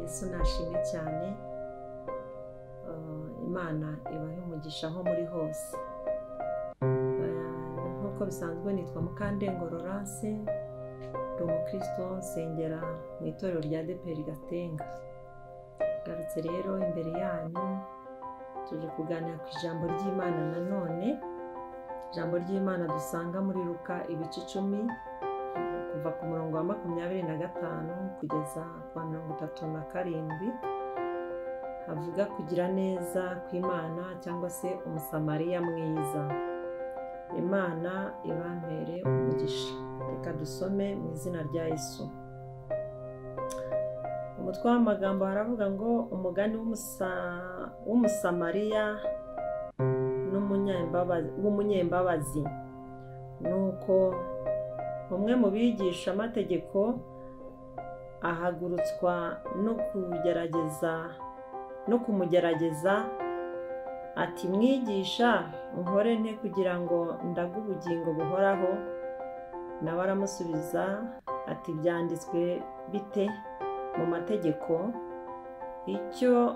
Yesu nashimwe cyane. Imana ibahe umugisha aho muri hose. Nk'uko bisanzwe nitwa Mukandengo Laurence, ndi umukristo nsengera mu itorero rya ADEPR Gatenga. Ngarutse rero imbere yanyu tuje kuganira ku ijambo ry'Imana nanone, ijambo ry'Imana dusanga muri Luka ibice 10 kuva ku murongo wa 25 kugeza ku wa 37, havuga kugira neza kw'Imana cyangwa se umusamariya mwiza. Imana ibampere umugisha. Reka dusome mu izina rya Yesu. Umutwe w'amagambo haravuga ngo umugani w'umusamariya w'umunyembabazi. Nuko umwe mu bigisha amategeko ahagurutswa no kumugerageza ati: mwigisha, nkore nte kugira ngo ndage ubugingo buhoraho? Nawe aramusubiza ati: byanditswe bite mu mategeko? Icyo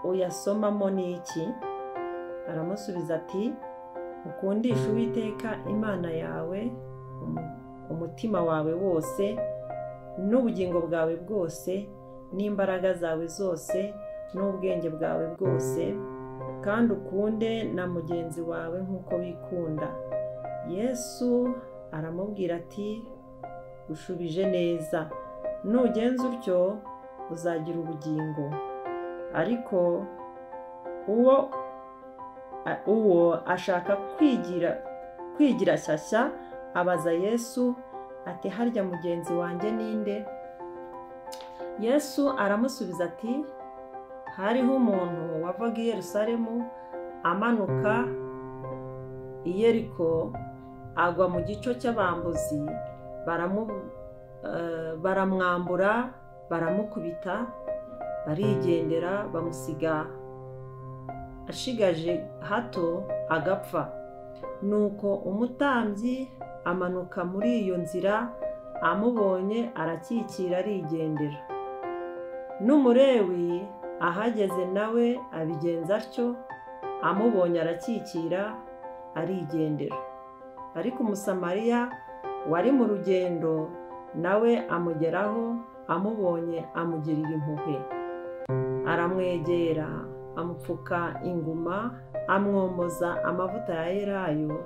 uyasomamo ni iki? Aramusubiza ati: ukundisha Uwiteka Imana yawe umutima wawe wose n'ubugingo bwawe bwose n'imbaraga zawe zose n'ubwenge bwawe bwose, kandi ukunde na mugenzi wawe nk'uko wikunda. Yesu aramubwira ati: ushubije neza, nugenza utyo uzagira ubugingo. Ariko uwo ashaka kwigira shyashya abaza Yesu ati: harya mugenzi wanjye ninde? Yesu aramusubiza ati: hariho umuntu wavaga i Yerusalemu amanuka i Yeriko, agwa mu gico cy'abambuzi, baramwambura, baramukubita, barigendera, bamusiga ashigaje hato agapfa. Nuko umutambyi amanuka muri iyo nzira, amubonye arakikira arigendera. N'umulewi ahageze nawe abigenza atyo, amubonye arakikira arigendera. Ariko umusamariya wari mu rugendo nawe amugeraho, amubonye amugirira impuhwe, aramwegera, amupfuka inguma, amwomoza amavuta ya elayo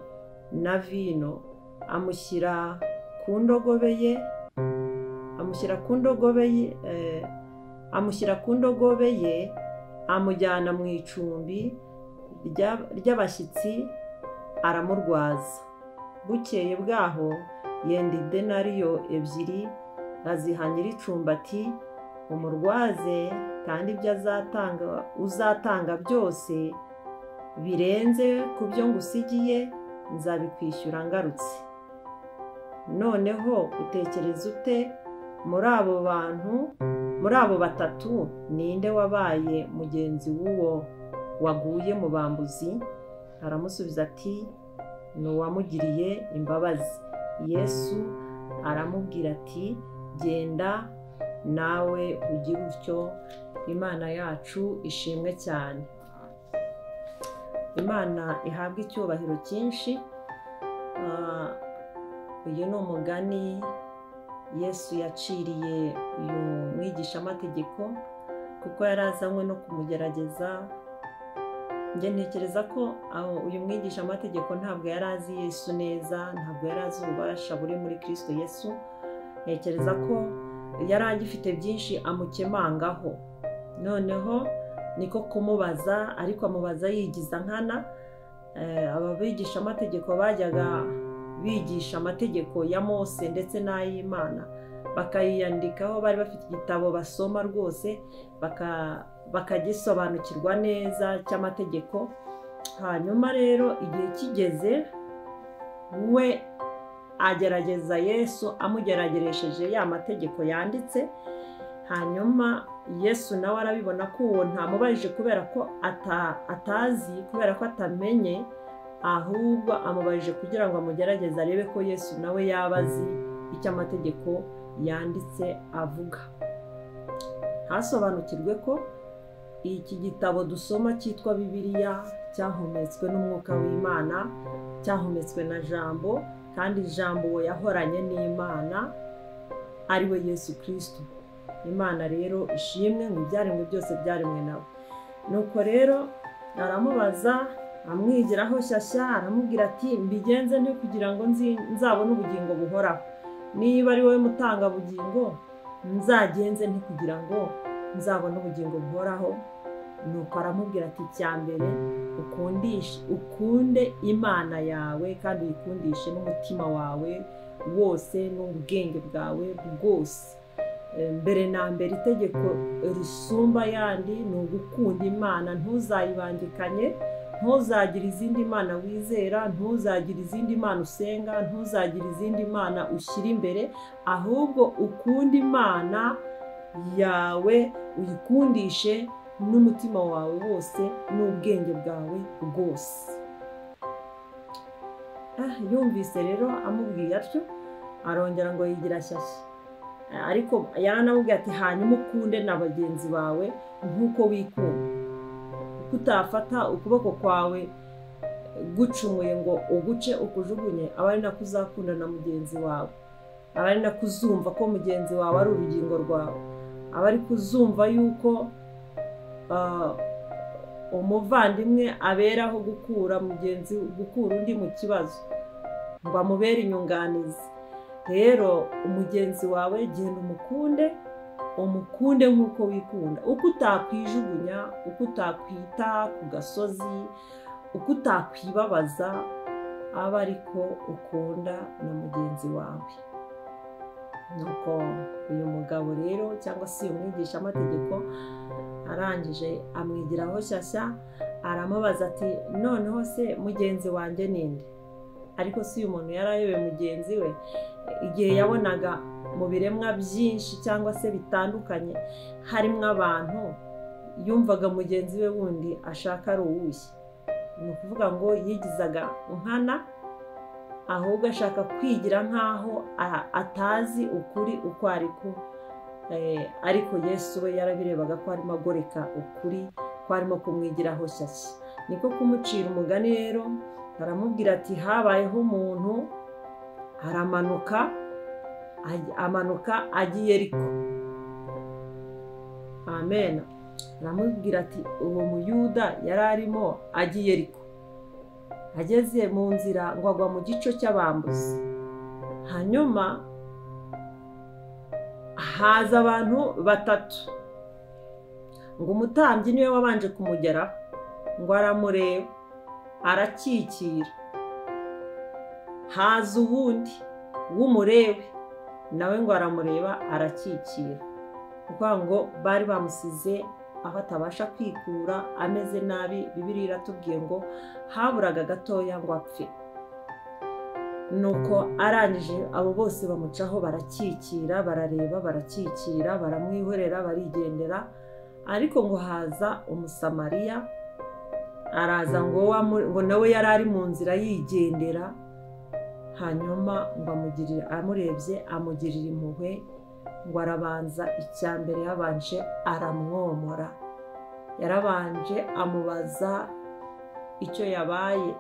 na vino, amushyira ku ndogobe ye, amujyana mu icumbi ry'abashyitsi, aramurwaza. Bukeye bwaho yenda idenariyo 2 aziha nyir'icumbi ati: umurwaze, kandi ibyo uzatanga byose birenze ku byo ngusigiye nzabikwishyura ngarutse. Noneho utekereza ute muri abo bantu, muri abo batatu, ninde wabaye mugenzi w'uwo waguye mu bambuzi? Aramusubiza ati: ni uwamugiriye imbabazi. Yesu aramubwira ati: genda nawe ugire utyo. Imana yacu ishimwe cyane. Imana ihabwe icyubahiro cyinshi. Uyu ni umugani Yesu yaciriye uyu mwigishamategeko kuko yari azanywe no kumugerageza. Njye ntekereza ko uyu mwigishamategeko ntabwo yari azi Yesu neza, ntabwo yari azi ububasha buri muri Kristo Yesu. Ntekereza ko yari agifite byinshi amukemangaho. Noneho niko kumubaza, ariko amubaza yigiza nkana. Aba bigishamategeko bajyaga bigisha amategeko ya Mose ndetse n'ay'Imana, bakayiyandikaho, bari bafite igitabo basoma rwose bakagisobanukirwa neza cy'amategeko. Hanyuma rero igihe kigeze we agerageza Yesu, amugerageresheje ya mategeko yanditse. Hanyuma Yesu nawe arabibona ko uwo ntamubajije kubera ko atazi, kubera ko atamenye, ahubwo amubajije kugira ngo amugerageze arebe ko Yesu nawe yaba azi icyo amategeko yanditse avuga. Ntasobanukirwe ko iki gitabo dusoma cyitwa Bibiliya cyahumetswe n'umwuka w'Imana, cyahumetswe na Jambo, kandi Jambo we yahoranye n'Imana ari we Yesu Kristo. Imana rero ishimwe mu byaremwe byose byaremwe nawe. Nuko rero aramubaza, amwigiraho shyashya, aramubwira ati mbigenze nte kugira ngo nzabone ubugingo buhoraho? Niba ari wowe mutanga bugingo, nzagenze nte kugira ngo nzabone ubugingo buhoraho? Nuko aramubwira ati icya mbere ukunde Imana yawe kandi uyikundishe n'umutima wawe wose n'ubwenge bwawe bwose. Mbere na mbere itegeko risumba yandi ni ugukunda Imana, ntuzayibangikanye, ntuzagire izindi mana wizera, ntuzagire izindi mana usenga, ntuzagire izindi mana ushyira imbere, ahubwo ukunde Imana yawe uyikundishe n'umutima wawe wose n'ubwenge bwawe bwose. Yumvise rero amubwiye atyo, arongera ngo yigira shyashya, ariko yaranamubwiye ati hanyuma ukunde na bagenzi bawe nk'uko wikunda. Kuko utafata ukuboko kwawe gucumuye ngo uguce ukujugunye, aba ari nako uzakunda na mugenzi wawe, aba ari nako uzumva ko mugenzi wawe ari urugingo rwawe, aba ari kuzumva yuko umuvandimwe aberaho gukura mugenzi, gukura undi mu kibazo ngo amubere inyunganizi. Rero umugenzi wawe genda umukunde, umukunde nk'uko wikunda. Uko utakwijugunya, uko utakwita ku gasozi, uko utakwibabaza, aba ariko ukunda na mugenzi wawe. Nuko uyu mugabo rero cyangwa se uyu mwigishamategeko arangije amwigiraho shyashya, aramubaza ati noneho se mugenzi wanjye ninde? Ariko si uyu muntu yarayobewe mugenzi we igihe yabonaga mu biremwa byinshi cyangwa se bitandukanye harimo abantu, yumvaga mugenzi we wundi ashaka ari uwuhe. Ni ukuvuga ngo yigizaga nkana, ahubwo ashaka kwigira nk'aho atazi ukuri uko ariko. Ariko Yesu we yarabirebaga ko arimo agoreka ukuri, ko arimo kumwigiraho shyashya. Niko kumucira umugani rero, aramubwira ati habayeho umuntu aramanuka, amanuka agiye Yeriko. Amen. Aramubwira ati uwo muyuda yari arimo agiye Yeriko, ageze mu nzira ngo agwa mu gico cy'abambuzi. Hanyuma haza abantu batatu, ngo umutambyi niwe wabanje kumugeraho, ngo aramureba arakikira. Haza uwundi w'umurewe nawe ngo aramureba arakikira. Kuko ngo bari bamusize aho atabasha kwikura, ameze nabi. Bibiliya iratubwiye ngo haburaga gatoya ngo apfe. Nuko arangije abo bose bamucaho barakikira, barareba, barakikira, baramwihorera, barigendera. Ariko ngo haza Umusamariya, araza ngo nawe yari ari mu nzira yigendera, hanyuma ngo amurebye amugirira impuhwe, ngo arabanza icya mbere yabanje aramwomora. Yarabanje amubaza icyo yabaye,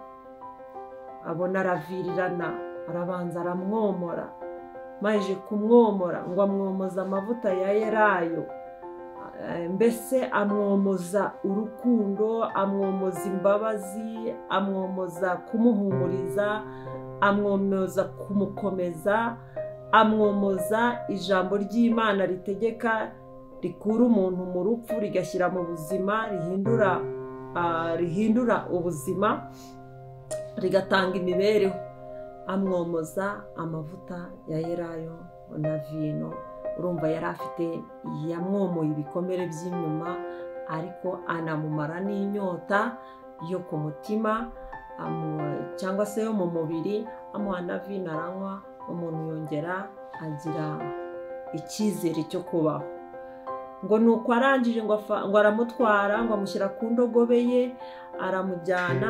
abona aravirirana, arabanza aramwomora. Maze kumwomora ngo amwomoza amavuta ya elayo, mbese amwomoza urukundo, amwomoza imbabazi, amwomoza kumuhumuriza, amwomoza kumukomeza, amwomoza ijambo ry'Imana ritegeka rikura umuntu mu rupfu rigashyira mu buzima, rihindura ubuzima, rigatanga imibereho. Amwomoza amavuta ya elayo na vino. Urumva yari afite, yamwomoye ibikomere by'inyuma, ariko anamumara n'inyota yo ku mutima cyangwa se yo mu mubiri, amuha na vino aranywa, umuntu yongera agira icyizere cyo kubaho. Ngo nuko arangije ngo aramutwara, ngo amushyira ku ndogobe ye, aramujyana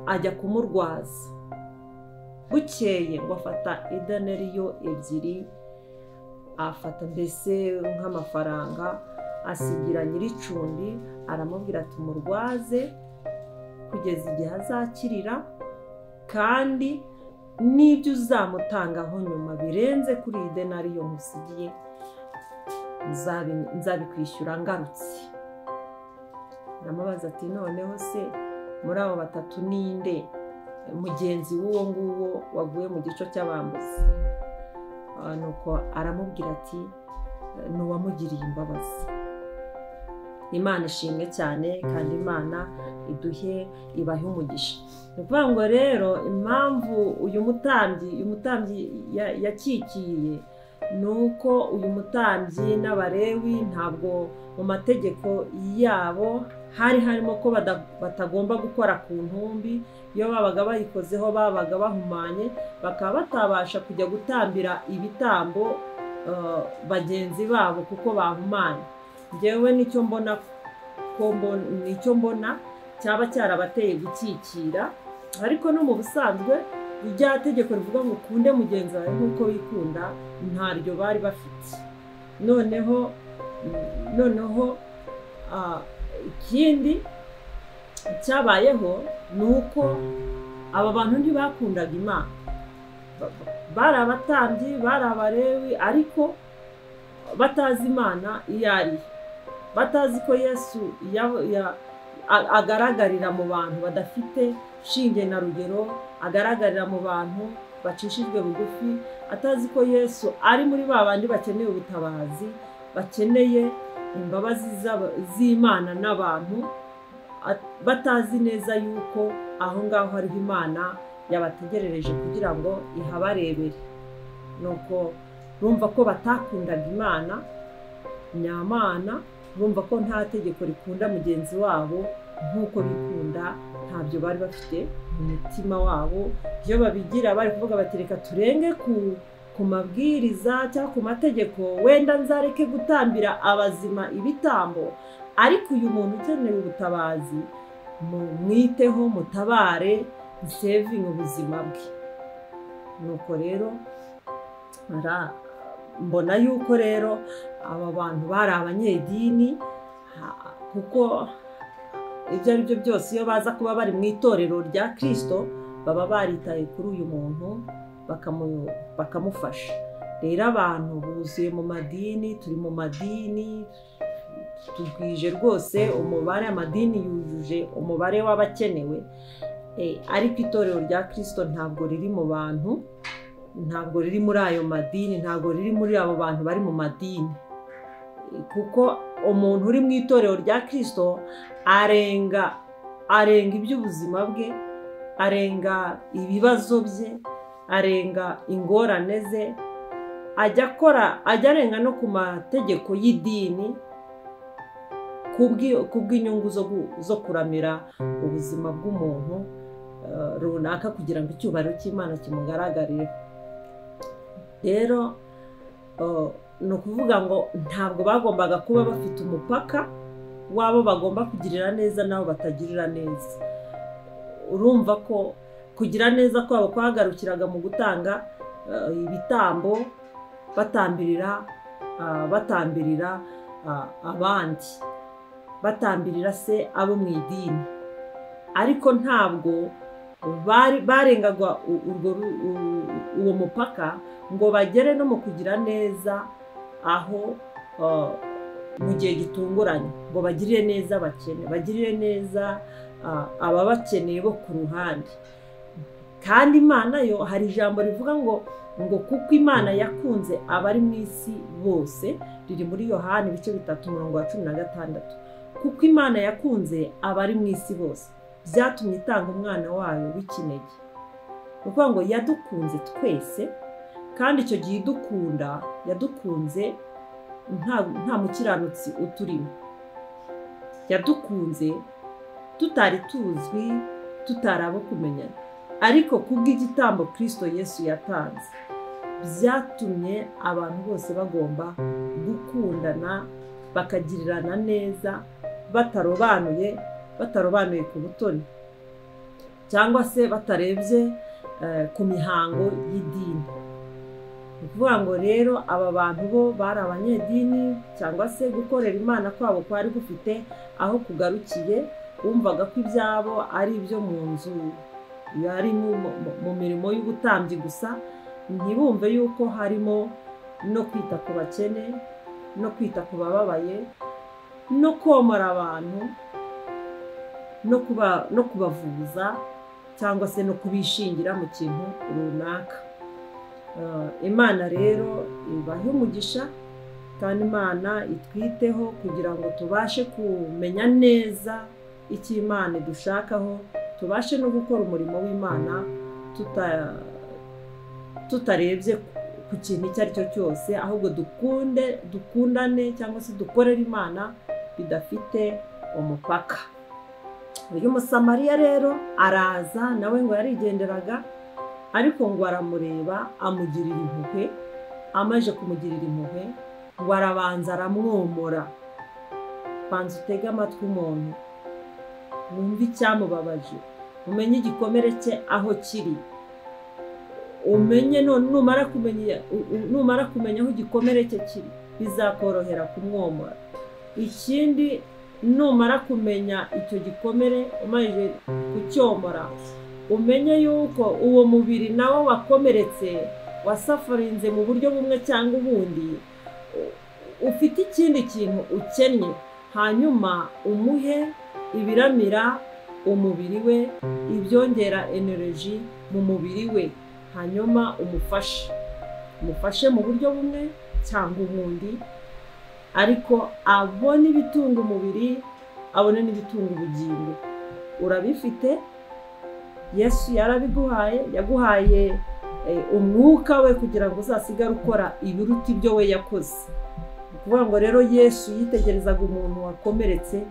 ajya kumurwaza. Bukeye ngo afata idenariyo 2, afata mbese nk'amafaranga, asigira nyir'icumbi, aramubwira ati murwaze kugeza igihe azakirira, kandi n'ibyo uzamutangaho nyuma birenze kuri iyi denariyo nkusigiye nzabikwishyura ngarutse. Aramubaza ati noneho se muri abo batatu ninde mugenzi w'uwo nguwo waguye mu gico cy'abambuzi? Nuko aramubwira ati ni uwamugiriye imbabazi. Imana ishimwe cyane, kandi Imana iduhe ibahe umugisha. Ni ukuvuga ngo rero impamvu uyu mutambyi yakikiye ni uko uyu mutambyi n'Abalewi ntabwo mu mategeko yabo hari harimo ko batagomba gukora ku ntumbi. Iyo babaga bayikozeho babaga bahumanye, bakaba batabasha kujya gutambira ibitambo bagenzi babo kuko bahumanye. Njyewe nicyo mbona cyaba cyarabateye gukikira, ariko no mu busanzwe irya tegeko rivuga ngo ukunde mugenzi wawe nk'uko wikunda ntaryo bari bafite. Noneho ikindi cyabayeho ni uko aba bantu ntibakundaga Imana. Bari abatambyi, bari Abalewi, ariko batazi Imana iyo ari, batazi ko Yesu agaragarira mu bantu badafite shinge na rugero, agaragarira mu bantu bacishijwe bugufi, atazi ko Yesu ari muri ba bandi bakeneye ubutabazi, bakeneye imbabazi z'Imana n'abantu, batazi neza yuko aho ngaho hariho Imana yabategerereje kugira ngo ihabarebere. Nuko bumva ko batakundaga Imana nyamana, bumva ko nta tegeko rikunda mugenzi wabo nk'uko bikunda, ntabyo bari bafite mu mutima wabo. Iyo babigira bari kuvuga bati reka turenge ku mabwiriza cyangwa ku mategeko, wenda nzareke gutambira abazima ibitambo, ariko uyu muntu ukeneye ubutabazi mumwiteho, mutabare, nsevinge ubuzima bwe. Nuko rero mbona yuko rero aba bantu bari abanyedini, kuko ibyo ari byo byose iyo baza kuba bari mu itorero rya Kristo baba baritaye kuri uyu muntu bakamufasha. Rero abantu buzuye mu madini, turi mu madini, tugwije rwose umubare, amadini yujuje umubare w'abakenewe, ariko itorero rya Kristo ntabwo riri mu bantu, ntabwo riri muri ayo madini, ntabwo riri muri abo bantu bari mu madini, kuko umuntu uri mu itorero rya Kristo arenga iby'ubuzima bwe, arenga ibibazo bye, arenga ingorane ze, ajya arenga no ku mategeko y'idini kubw'inyungu zo kuramira ubuzima bw'umuntu runaka, kugira ngo icyubahiro cy'Imana kimugaragarire. Rero ni ukuvuga ngo ntabwo bagombaga kuba bafite umupaka wabo bagomba kugirira neza n'abo batagirira neza. Urumva ko kugira neza kwabo kwagarukiraga mu gutanga ibitambo, batambirira abandi, batambirira se abo mu idini, ariko ntabwo barengaga uwo mupaka ngo bagere no mu kugira neza aho mu gihe gitunguranye, ngo bagirire neza abakene, bagirire neza ababakeneye bo ku ruhande. Kandi Imana yo hari ijambo rivuga ngo kuko Imana yakunze abari mu isi bose, riri muri Yohana ibice 3 umurongo wa 16. Kuko Imana yakunze abari mu isi bose, byatumye itanga umwana wayo w'ikinege. Ni ukuvuga ngo yadukunze twese, kandi icyo gihe idukunda yadukunze nta mukiranutsi uturimo, yadukunze tutari tuzwi, tutari abo kumenyana, ariko kubw'igitambo Kristo Yesu yatanze byatumye abantu bose bagomba gukundana, bakagirirana neza, batarobanuye ku butoni cyangwa se batarebye ku mihango y'idini. Ni ukuvuga ngo rero aba bantu bo bari abanyedini, cyangwa se gukorera Imana kwabo kwari gufite aho kugarukiye. Bumvaga ko ibyabo ari ibyo mu nzu, yari mu mirimo y'ubutambyi gusa, ntibumve yuko harimo no kwita ku bakene, no kwita ku bababaye, no komora abantu, no kubavuza, cyangwa se no kubishingira mu kintu runaka. Imana rero ibahe umugisha, kandi Imana itwiteho kugira ngo tubashe kumenya neza icyo Imana idushakaho, tubashe no gukora umurimo w'Imana tutarebye ku kintu icyo ari cyo cyose, ahubwo dukundane cyangwa se dukorere Imana bidafite umupaka. Uyu Musamariya rero araza, nawe ngo yarigenderaga, ariko ngo aramureba amugirira impuhwe. Amaze kumugirira impuhwe ngo arabanza aramwomora. Banza utege amatwi umuntu, wumve icyamubabaje, umenye igikomere cye aho kiri, umenye numara kumenya aho igikomere cye kiri bizakorohera kumwomora. Ikindi, numara kumenya icyo gikomere umaze kucyomora, umenye yuko uwo mubiri nawo wakomeretse, wasafarinze mu buryo bumwe cyangwa ubundi, ufite ikindi kintu ukennye, hanyuma umuhe ibiramira umubiri we, ibyongera energy mu mubiri we, hanyuma umufashe mu buryo bumwe cyangwa ubundi, ariko abone ibitunga umubiri, abone n'ibitunga ubugingo. Urabifite, Yesu yarabiguhaye, yaguhaye umwuka we kugira ngo uzasigare ukora ibiruta ibyo we yakoze. Ni ukuvuga ngo rero Yesu yitegerezaga umuntu wakomeretse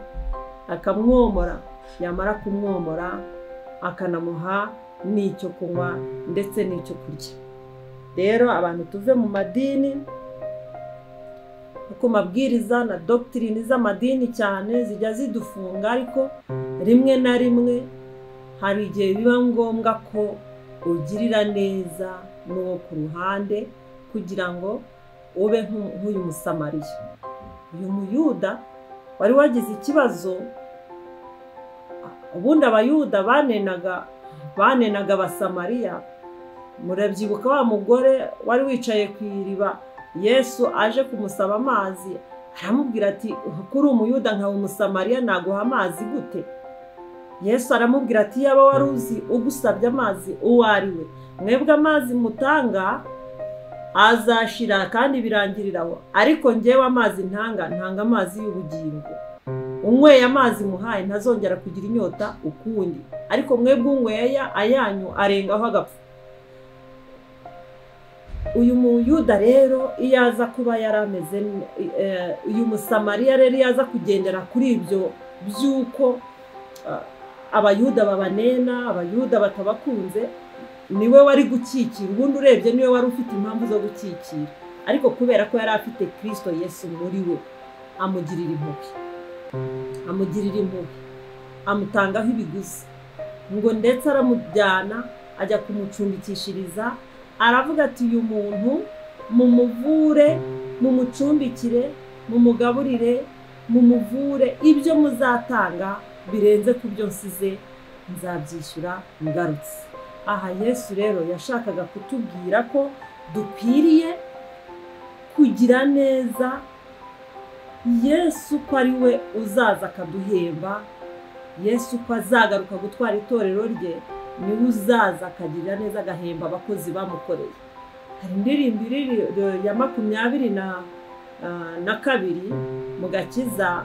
akamwomora, yamara kumwomora akanamuha n'icyo kunywa ndetse n'icyo kurya. Rero abantu tuve mu madini, ku mabwiriza na doctrine z'amadini cyane zijya zidufunga, ariko rimwe na rimwe hari igihe biba ngombwa ko ugirira neza n'uwo ku ruhande kugira ngo ube nk'uyu Musamariya. Uyu Muyuda wari wagize ikibazo, ubundi Abayuda banenaga Abasamariya. Murabyibuka wa mugore wari wicaye ku iriba, Yesu aje kumusaba amazi, aramubwira ati kuri Umuyuda nka Umusamariya naguha amazi gute? Yesu aramubwira ati yaba wari uzi ugusabye amazi uwo ari we, mwebwe amazi mutanga azashira kandi birangiriraho, ariko njyewe amazi ntanga amazi y'ubugingo. Unyweye amazi muhaye ntazongera kugira inyota ukundi, ariko mwebwe unyweye ayanyu arengaho agapfa. Uyu Muyuda rero iyo aza kuba yarameze, uyu Musamariya rero iyo aza kugendera kuri ibyo by'uko Abayuda babanena, Abayuda batabakunze, niwe wari gukikira. Ubundi urebye niwe wari ufite impamvu zo gukikira, ariko kubera ko yari afite Kristo Yesu muri we, amugirira impuhwe, amutangaho ibiguzi, ngo ndetse aramujyana ajya kumucumbikishiriza. Aravuga ati uyu muntu mumuvure, mumucumbikire, mumugaburire, mumuvure, ibyo muzatanga birenze ku byo nsize nzabyishyura ngarutse. Aha Yesu rero yashakaga kutubwira ko dukwiriye kugira neza Yesu ko ari we uzaza akaduhemba, Yesu ko azagaruka gutwara itorero rye, niwe uzaza akagirira neza agahemba abakozi bamukoreye. Hari indirimbo ya 22 mu Gakiza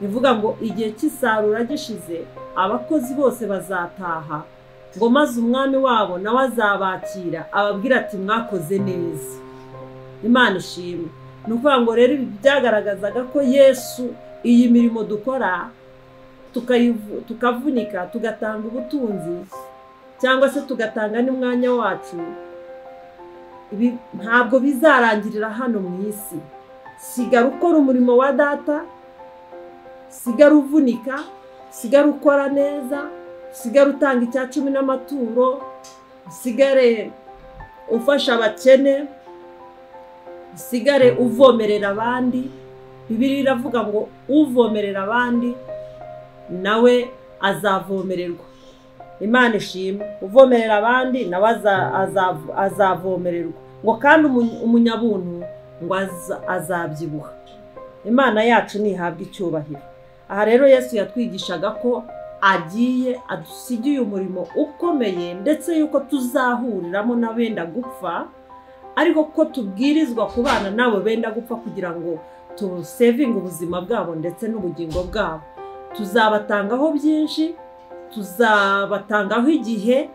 ivuga ngo igihe cy'isarura gishize abakozi bose bazataha, ngo maze umwami wabo nawe azabakira ababwira ati mwakoze neza. Imana ishimwe. Ni ukuvuga ngo rero ibi byagaragazaga ko Yesu iyi mirimo dukora tukavunika, tugatanga ubutunzi cyangwa se tugatanga n'umwanya wacu, ibi ntabwo bizarangirira hano mu isi. Sigara ukora umurimo wa data, sigara uvunika, sigara ukora neza, sigara utanga icya cumi n'amaturo, sigare ufasha abakene, Usigare uvomerera abandi. Bibiliya iravuga ngo uvomerera abandi nawe azavomererwa. Imana ishimwe, uvomerera abandi nawe azavomererwa. Ngo kandi umunyabuntu ngo azabyibuha. Imana yacu ntihabwa icyubahiro. Aha rero Yesu yatwigishaga ko agiye adusigiye umurimo ukomeye, ndetse yuko tuzahuriramo n'abenda gupfa, ariko ko tubwirizwa kubana nabo benda gupfa kugira ngo tusevinge ubuzima bwabo ndetse n'ubugingo bwabo. Tuzabatangaho byinshi, tuzabatangaho igihe,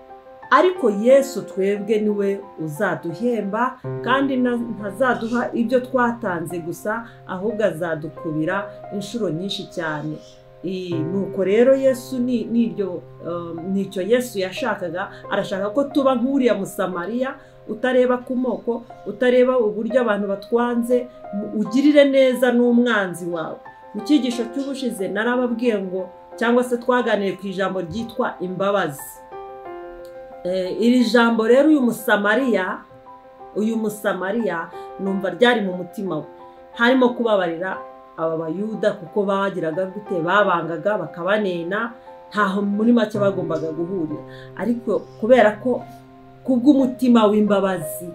ariko Yesu twebwe niwe uzaduhemba, kandi ntazaduha ibyo twatanze gusa, ahubwo azadukubira inshuro nyinshi cyane. Nuko rero Yesu nicyo Yesu yashakaga. Arashaka ko tuba nk'uriya Musamariya, utareba ku moko, utareba uburyo abantu batwanze, ugirire neza n'umwanzi wawe. Mu cyigisho cy'ubushize narababwiye ngo, cyangwa se twaganiriye ku ijambo ryitwa imbabazi. Iri jambo rero uyu Musamariya numva ryari mu mutima we, harimo kubabarira aba Bayuda, kuko bagiraga gute, babangaga bakabanena, ntaho muri make bagombaga guhurira. Ariko kubera ko kubw'umutima w'imbabazi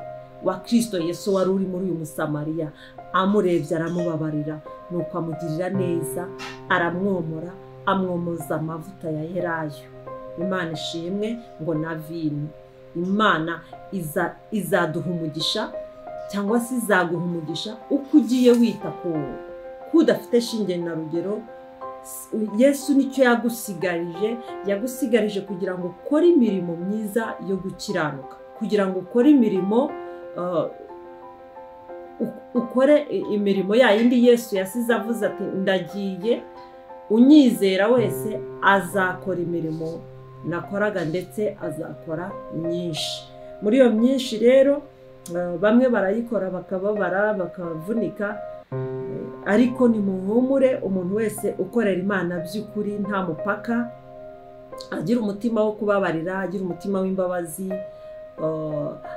wa Kristo Yesu wari uri muri uyu Musamariya, amurebye aramubabarira, nuko amugirira neza, aramwomora, amwomoza amavuta ya elayo. Imana ishimwe ngo na vino. Imana izaduha umugisha, cyangwa se izaguha umugisha uko ugiye wita ku udafite shinge na rugero. Yesu nicyo yagusigarije, yagusigarije kugira ngo ukore imirimo myiza yo gukiranuka, kugira ngo ukore imirimo ukore imirimo ya yindi Yesu yasize avuze ati ndagiye, unyizera wese azakora imirimo nakoraga, ndetse azakora myinshi. Muri iyo myinshi rero bamwe barayikora bakababara bakavunika, ariko nimuhumure, umuntu wese ukorera Imana by'ukuri nta mupaka, agira umutima wo kubabarira, agira umutima w'imbabazi,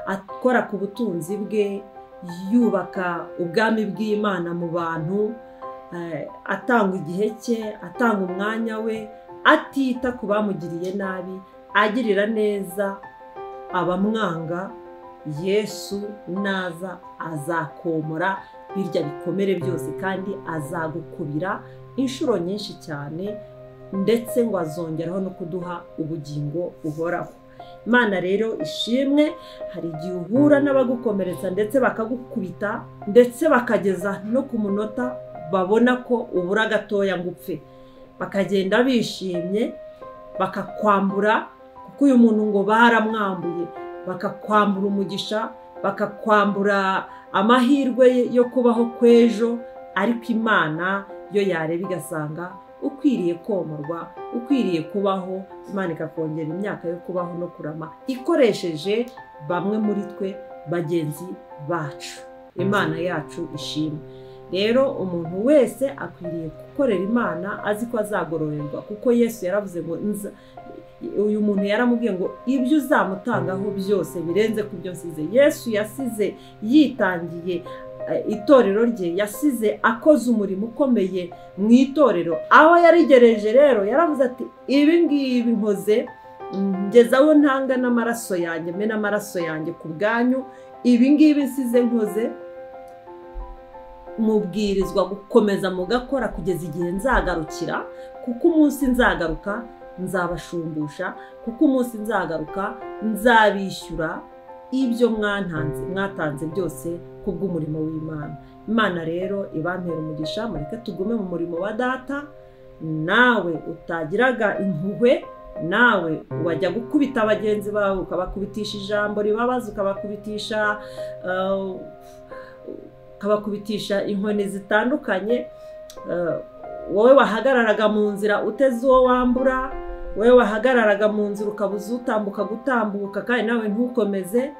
akora ku butunzi bwe, yubaka ubwami bw'Imana mu bantu, atanga igihe cye, atanga umwanya we, atita ku bamugiriye nabi, agirira neza abamwanga. Yesu naza azakomora birya bikomere byose, kandi azagukubira inshuro nyinshi cyane, ndetse ngo azongeraho no kuduha ubugingo buhoraho. Imana rero ishimwe. Hari igihe uhura n'abagukomeretsa ndetse bakagukubita, ndetse bakageza no ku munota babona ko ubura gatoya ngo upfe, bakagenda bishimye, bakakwambura, kuko uyu muntu ngo baramwambuye, bakakwambura umugisha, bakakwambura amahirwe yo kubaho kw'ejo. Ariko Imana yo yareba igasanga ukwiriye komorwa, ukwiriye kubaho. Imana ikakongera imyaka yo kubaho no kurama, ikoresheje bamwe muri twe bagenzi bacu. Imana yacu ishimwe. Rero umuntu wese akwiriye gukorera Imana azi ko azagororerwa, kuko Yesu yaravuze ngo uyu muntu yaramubwiye ngo ibyo uzamutangaho byose birenze ku byo nsize. Yesu yasize yitangiye itorero rye, yasize akoze umurimo ukomeye mu itorero. Aho yarigereje rero yaravuze ati ibi ngibi nkoze, ngezaho ntanga n'amaraso yanjye, mena amaraso yanjye ku bwanyu, ibi ngibi nsize nkoze, mubwirizwa gukomeza mugakora kugeza igihe nzagarukira, kuko umunsi nzagaruka nzabashumbusha, kuko umunsi nzagaruka nzabishyura ibyo mwatanze byose kubw'umurimo w'Imana. Imana rero ibampera umugisha, mureke tugume mu murimo wa data. Nawe utagiraga impuhwe, nawe wajya gukubita bagenzi bawe, ukabakubitisha ijambo ribabaza, ukabakubitisha inkoni zitandukanye, wowe wahagararaga mu nzira uteze uwo wambura, wowe wahagararaga mu nzira ukabuza utambuka gutambuka kandi nawe ntukomeze,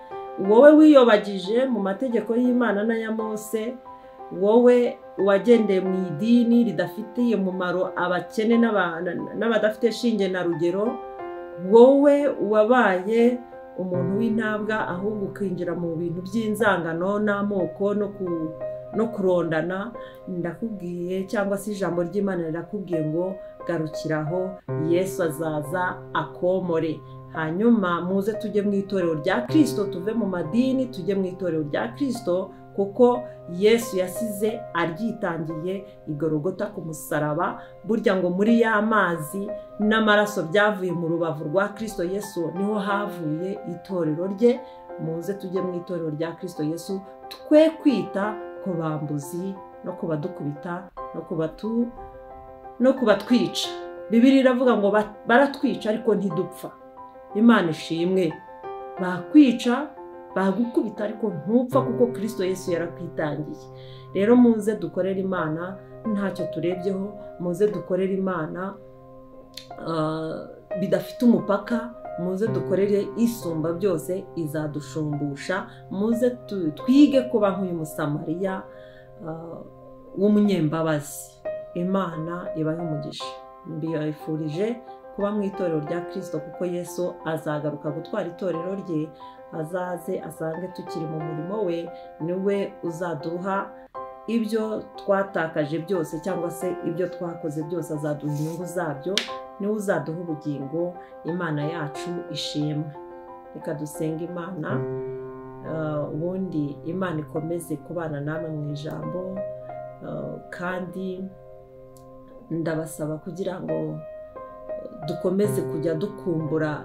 wowe wiyobagije mu mategeko y'Imana n'aya Mose, wowe wagendeye mu idini ridafitiye umumaro abakene n'abadafite shinge na rugero, wowe wabaye umuntu w'intabwa, ahubwo ukinjira mu bintu by'inzangano n'amoko no kurondana, ndakubwiye cyangwa se ijambo ry'Imana rirakubwiye ngo garukiraho, Yesu azaza akomore. Hanyuma muze tujye mu itorero rya Kristo, tuve mu madini tujye mu itorero rya Kristo, kuko Yesu yasize aryitangiye igorogota ku musaraba. Burya ngo muri ya mazi n'amaraso byavuye mu rubavu rwa Kristo Yesu niho havuye itorero rye. Muze tujye mu itorero rya Kristo Yesu, twe kwita ku bambuzi no kubadukubita no kubatwica. Bibiliya iravuga ngo baratwica ariko ntidupfa. Imana ishimwe, bakwica bagukubita ariko ntupfa, kuko Kristo Yesu yarakwitangiye. Rero muze dukorere Imana ntacyo turebyeho, muze dukorere Imana bidafite umupaka, muze dukorere isumba byose izadushumbusha, muze twige kuba nk'uyu Musamariya w'umunyembabazi. Imana ibahe umugisha. Mbifurije kuba mu itorero rya Kristo, kuko Yesu azagaruka gutwara itorero rye, azaze asange tukiri mu murimo we, niwe uzaduha ibyo twatakaje byose cyangwa se ibyo twakoze byose, azaduha inyungu zabyo, niwe uzaduha ubugingo. Imana yacu ishimwe. Reka dusenge Imana, ubundi Imana ikomeze kubana namwe mu ijambo, kandi ndabasaba kugira ngo dukomeze kujya dukumbura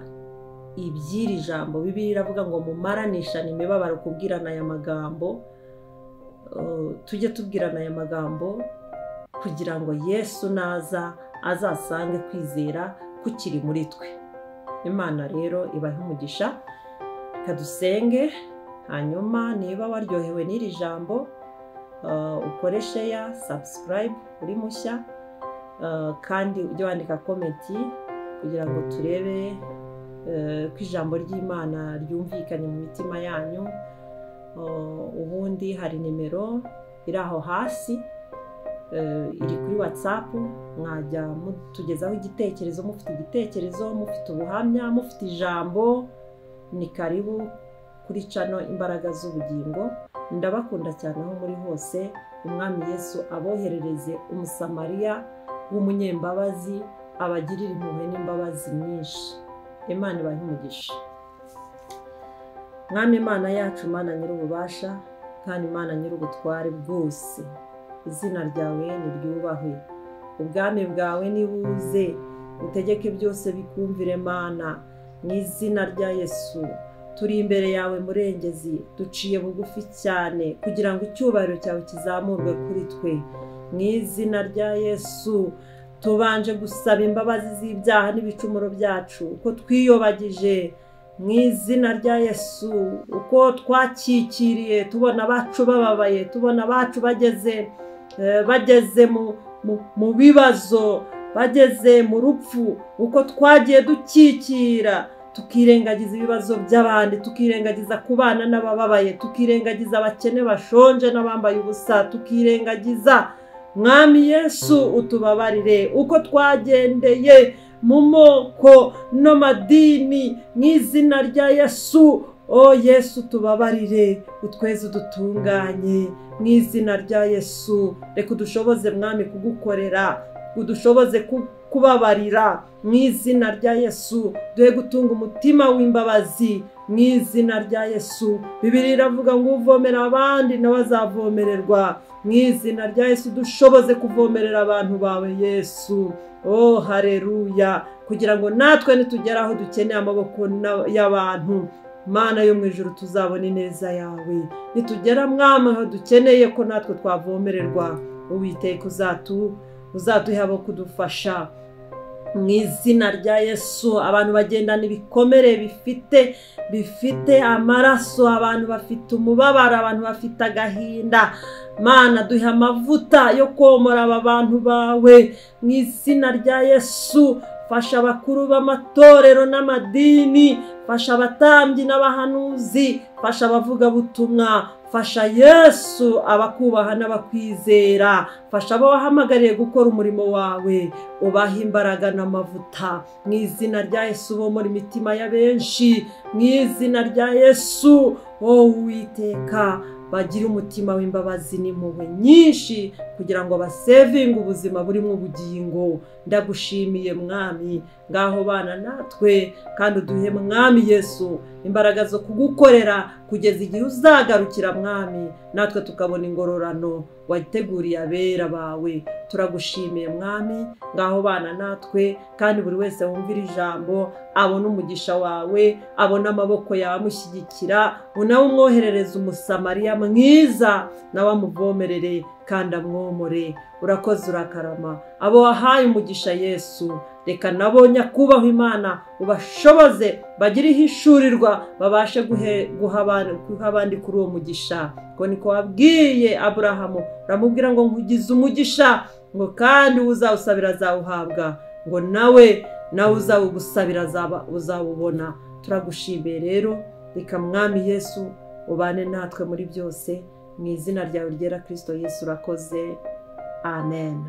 iby'iri jambo. Bibiliya iravuga ngo mumaranishane imibabaro kubwirana aya magambo. Tujye tubwirana aya magambo kugira ngo Yesu naza azasange kwizera kukiri muri twe. Imana rero ibahe umugisha. Reka dusenge, hanyuma niba waryohewe n'iri jambo ukore share, subscribe uri mushya, kandi ujye wandika komenti kugira ngo turebe ko ijambo ry'Imana ryumvikanye mu mitima yanyu. Ubundi hari nimero iri aho hasi, iri kuri WhatsApp, mwajya mutugezaho igitekerezo, mufite igitekerezo, mufite ubuhamya, mufite ijambo, ni karibu kuri channel Imbaraga z'Ubugingo. Ndabakunda cyane aho muri hose. Umwami Yesu aboherereze Umusamariya w'umunyembabazi, abagirira impuhwe n'imbabazi nyinshi. Imana ibahe umugisha. Mwami Imana yacu, Mana nyir'ububasha kandi Imana nyir'ubutware bwose, izina ryawe niryubahwe, ubwami bwawe nibuze, utegeke byose bikumvire Mana, mu izina rya Yesu. Turi imbere yawe Murengezi, duciye bugufi cyane kugira ngo icyubahiro cyawe kizamurwe kuri twe, mu izina rya Yesu. Tubanje gusaba imbabazi z'ibyaha n'ibicumuro byacu, uko twiyobagije mu izina rya Yesu, uko twakikiriye tubona abacu bababaye, tubona abacu bageze mu bibazo, bageze mu rupfu, uko twagiye dukikira tukirengagiza ibibazo by'abandi, tukirengagiza kubana n'abababaye, tukirengagiza abakene bashonje n'abambaye ubusa, tukirengagiza. Mwami Yesu utubabarire uko twagendeye mu moko no madini, mu izina rya Yesu. O Yesu tubabarire, utweze udutunganye mu izina rya Yesu. Reka udushoboze Mwami kugukorera, udushoboze kubabarira mu izina rya Yesu. Duhe gutunga umutima w'imbabazi mu izina rya Yesu. Bibiliya iravuga ngo uvomera abandi nawe azavomererwa. Mu izina rya Yesu dushoboze kuvomerera abantu bawe Yesu. Oh haleluya, kugira ngo natwe nitugera aho dukeneye amaboko y'abantu, Mana yo mu ijuru tuzabona ineza yawe. Nitugera Mwami aho dukeneye ko natwe twavomererwa, Uwiteka uzaduhe abo kudufasha mu izina rya Yesu. Abantu bagendana ibikomere bifite amaraso, abantu bafite umubabaro, abantu bafite agahinda, Mana duhe amavuta yo komora aba bantu bawe mu izina rya Yesu. Fasha abakuru b'amatorero n'amadini, fasha abatambyi n'abahanuzi, fasha abavugabutumwa, Fasha Yesu abakubaha n'abakwizera, fasha abo wahamagariye gukora umurimo wawe, ubahe imbaraga n'amavuta mu izina rya Yesu. Bomora imitima ya benshi mu izina rya Yesu. Wowe Uwiteka, bagira umutima w'imbabazi n'impuhwe nyinshi kugira ngo basevinge ubuzima burimo ubugingo. Ndagushimiye Mwami, ngaho bana natwe kandi uduhe Mwami Yesu imbaraga zo kugukorera kugeza igihe uzagarukira Mwami, natwe tukabona ingororano wateguriye abera bawe. Turagushimiye Mwami, ngaho bana natwe kandi buri wese wumvira ijambo abone umugisha wawe, abone amaboko yawe amushyigikira, unawe umwoherereze umusamariya mwiza nawe amuvomerere kandi amwomore. Urakoze, urakarama. Abo wahaye umugisha Yesu, reka nabo nyakubahwa Imana ubashoboze bagire ihishurirwa, babashe guha abandi kuri uwo mugisha. Ngo niko wabwiye Aburahamu, uramubwira ngo nkugize umugisha, ngo kandi uzawusabira azawuhabwa, ngo nawe uzawugusabira uzawubona. Turagushimiye rero, reka Mwami Yesu ubane natwe muri byose, mu izina ryawe ryera Kristo Yesu urakoze. Amen.